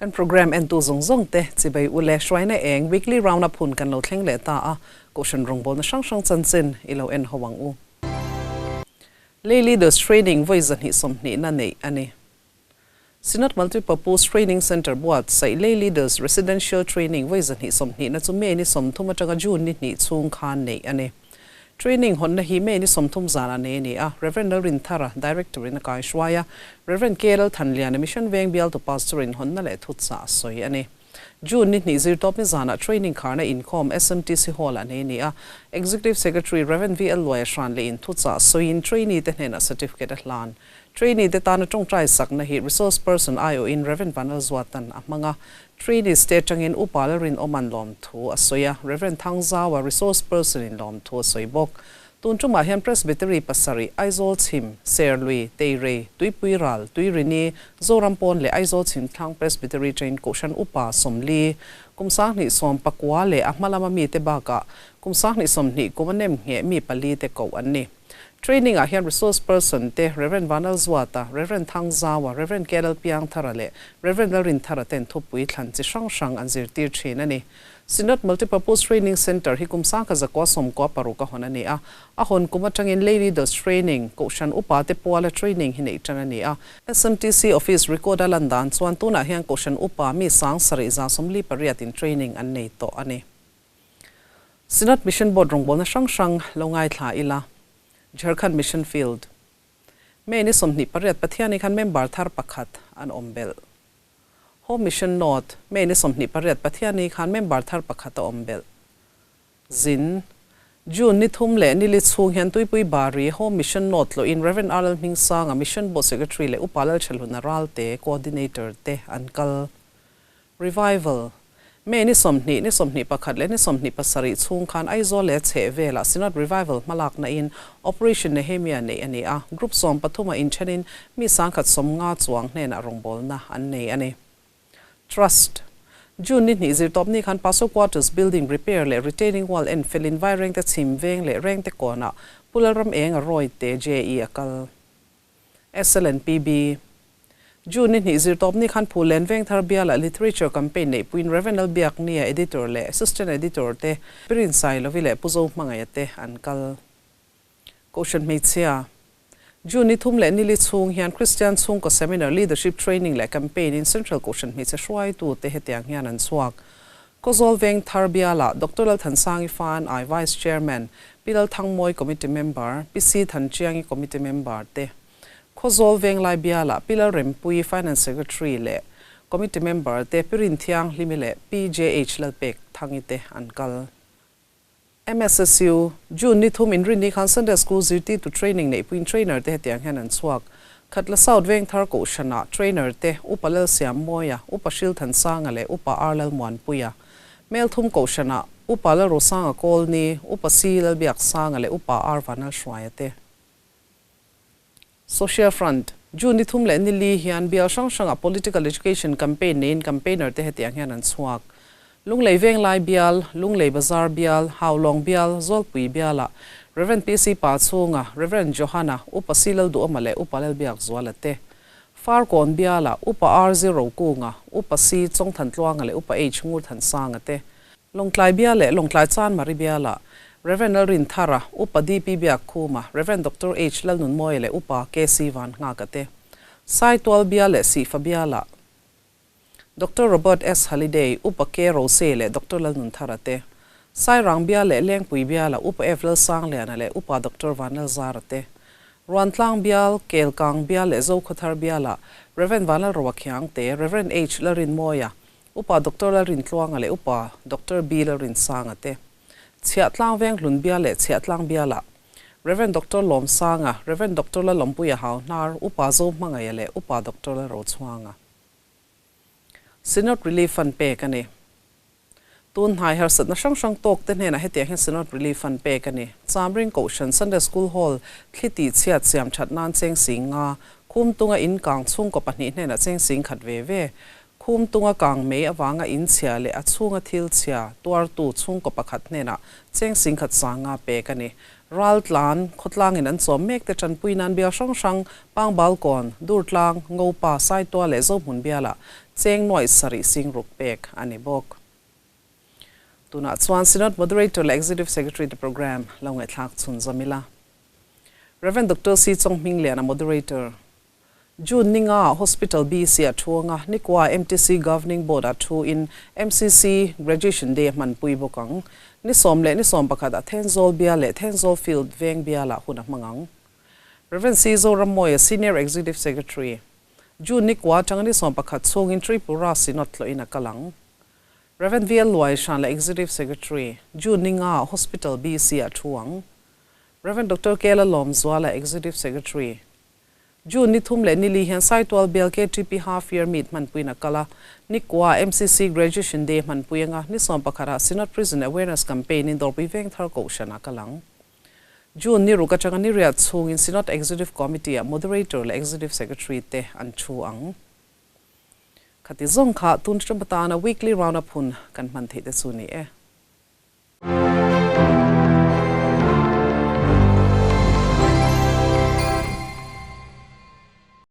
Kan programme entu zawng zawng te chibai u le hruaina eng weekly round up hun kan lo thleng leh ta a, Kohhran rawngbawlna hrang hrang chanchin i lo en ho ang u. Lay Leaders Training vawi 220 na neih a ni. Synod Multipurpose Training Centre buatsaih Lay Leaders Residential Training vawi 220 na chu May ni 30 atanga June ni 2 chhung khan neih a ni. Training hawnna hi May ni 30 zana nei a ni a, Rev. Lalrinthara, Director in a kaihruai a, Rev. K. Lalthanliana, Mission Veng bialtu Pastor in hawnna leh thutchah a sawi a ni. June ni 2 zirtawp ni zana training kharna inkhawm SMTC Hall ah nei a ni a, Executive Secretary Rev. VL Luaia hran leh in thuchah sawiin trainee te hnenah certificate a hlan. Trainee te tana tawngtai sakna hi resource person aiawhin Rev. Vanlalzuatan a hmang a, trainees te atangin Upa Lalrinawma'n lawmthu a sawi a, Rev. Thangzaua resource person in lawmthu a sawi bawk. Tun tumah hian Presbytery pasarih, Aizawl Chhim, Serlui, Teirei, Tuipui Ral, Tuirini, Zoram Pawn leh Aizawl Chhim Thlang Presbytery Train Kohhran Upa 40, kum 2019 leh a hma lama mite bakah kum 2020 kum a nem ngheh mi pali te koh an ni. Training ah hian resource person te Rev. Vanlalzuata, Rev. Thangzaua, Rev. KL Piangthara leh Rev. Lalrinthara ten thupui thlan chi hrang hrang an zirtir thin a ni. Synod Multipurpose Training Centre hi kum 1996 a hawn a ni a, a hawn kum atangin Lay Leaders Training, Kohhran Upa te puala training hi neih tan a ni a. SMTC Office record a lan dan chuan tunah hian Kohhran Upa mi 7448 in training an nei tawh a ni. Synod Mission Board rawngbawlna hrang hrang lo ngaithla ila, Jharkhand Mission Field. May ni 28 Pathiani khan member thar pakhat an awm belh. Home Mission North, May ni 28 Pathiani khan member thar pakhat a awm belh. Zin, June ni 3 leh ni li chhung hian Tuipui Bari Home Mission North tlawhin Rev. R L Hmingsanga Mission Board Secretary leh Upa Lalthalhuna Ralte Coordinator te an kal. Revival, May ni 20, ni 21 leh ni 27 chhung khan Aizawl leh chheh velah Synod Revival hmalakna in Operation Nehemia neih a ni a, Group 13 a inthenin mi 150 chuang hnenah rawngbawlna an nei a ni. Trust, June ni 2 zirtawp ni khan Pastor Quarters Building Repair leh Retaining Wall en felin vai rengte chhim veng leh rengte kawnah Pu Lalram eng a rawi te JE a kal. SLNPB, June ni 2 zirtawp ni khan Phulen Veng Thar biala Literature Campaign neih puiin Rev. Lalbiaknia Editor leh Assistant Editor te Pirin Sailovi leh Pu Zohmangaia te an kal. Kohhran Hmeichhia, June ni 3 leh ni li chhung hian Kristian Chhungkaw Seminar Leadership Training leh Campaign in Central Kohhran Hmeichhe hruaitu te hetiang hian an chhuak. Khawzawl Veng Thar biala Doctor Lalthansangi Fan I Vice Chairman, Pi Lalthangmawi Committee Member, Pi C Thanchiangi Committee Member te. Khawzawl Venglai biala Pi Lalrempui Finance Secretary leh Committee Member te Pi Rinthianghlimi leh Pi JH Lalpek Thangi te an kal. MSSU, June ni 3 inrinni khan Sunday School zirtirtu training neihpuiin trainer te hetiang hian an chhuak. Khatla South Veng Thar Kohhranah trainer te Upa Lalsiammawia, Upa Hrilthansanga leh Upa R Lalmuanpuia. Melthum Kohhranah Upa Lalrosanga Kawlni, Upa C Lalbiaksanga leh Upa R Vanlalhruaia te. Social Front, June ni 3 leh ni li hian bial hrang hrangah political education campaign neiin campaigner te hetiang hian an chhuak. Lunglei Venglai bial, Lunglei Bazar bial, Haulawng bial, Zawlpui bialah Rev. PC Pachhunga, Rev. Johana, Upa C Lalduhawma leh Upa Lalbiakzuala te. Farkawn bialah Upa R Zero Kunga, Upa C Chawngthantluanga leh Upa H Ngurthansanga te. Lawngtlai bial leh Lawngtlai Chanmari bialah Rev. Lalrinthara, Upa DP Biakkhuma, Rev. Doctor H Lalnunmawia leh Upa KC Vanngaka te. Saitual bial leh Sihfa bialah Doctor Robert S Halliday, Upa K Rose leh Doctor Lalnunthara te. Sairang bial leh Lengpui bialah Upa F Lalsangliana leh Upa Doctor Vanlalzara te. Ruantlang bial, Kelkang bial leh Zokhawthar bialah Rev. Vanlalroa Khiangte, Rev. H Lalrinmawia, Upa Doctor Lalrintluanga leh Upa Doctor B Lalrinsanga te. Chhiahtlang Venghlun bial leh Chhiahtlang bialah Rev. Doctor Lawmsanga, Rev. Doctor Lalawmpuia Hauhnar, Upa Zohmangaia leh Upa Doctor Lalrochhuanga. Synod Relief Fund pek a ni. Tun hnai harsatna hrang hrang tawk te hnenah hetiang hian Synod Relief Fund pek a ni. Chamring Kohhran Sunday School Hall thli tih chhiat siam that nan cheng sing nga, khum tunga in kang chhungkaw pahnih hnenah cheng sing khat ve ve. Khum tunga kang mei awanga in chhia leh a chhunga thil chhia tuartu chhungkaw pakhat hnenah cheng sing khat sanga pek a ni. Ral tlan, khawtlangin an chawm mek te tanpui nan bial hrang hrang, Pang Balkawn, Durtlang, Ngopa, Saitual leh Zohmun bialah Cheng nuaih sarih sing ruk pek a ni bawk. Tunah chuan Synod Moderator leh Executive Secretary te programme lo ngaihthlak chhun zawm ila. Rev. Doctor C. Chawnghmingliana Moderator. June ninga Hospital BC a thu anga Nikua MTC Governing Board a thu in MCC Graduation Day a hmanpui bawk ang. Ni sawm leh ni sawm pakhat a Thenzawl bial leh Thenzawl Field veng bialah hun a hmang ang. Rev. C. Zorammawia Senior Executive Secretary. June nikua atanga ni 11 chhungin Tripura Synod tlawhin a kal ang. Rev. VL Luai Hranla Executive Secretary, June ninga Hospital BC a thu ang. Rev. Doctor Kela Lawmzuala Executive Secretary, June ni thum leh nili hian Saitual Bial KTP Half Year Meet hmanpuiin a kal a, nikua MCC Graduation Day hmanpui anga ni 11 ah Synod Prison Awareness Campaign in Dawrpui Vengthar Kohhran ah kal ang. June ni ruk atanga ni riat chhungin Synod Executive Committee ah Moderator leh Executive Secretary te an thu ang. Khati zawng kha tun ṭum atana Weekly Round-up hun kan hman theih te chu ni e.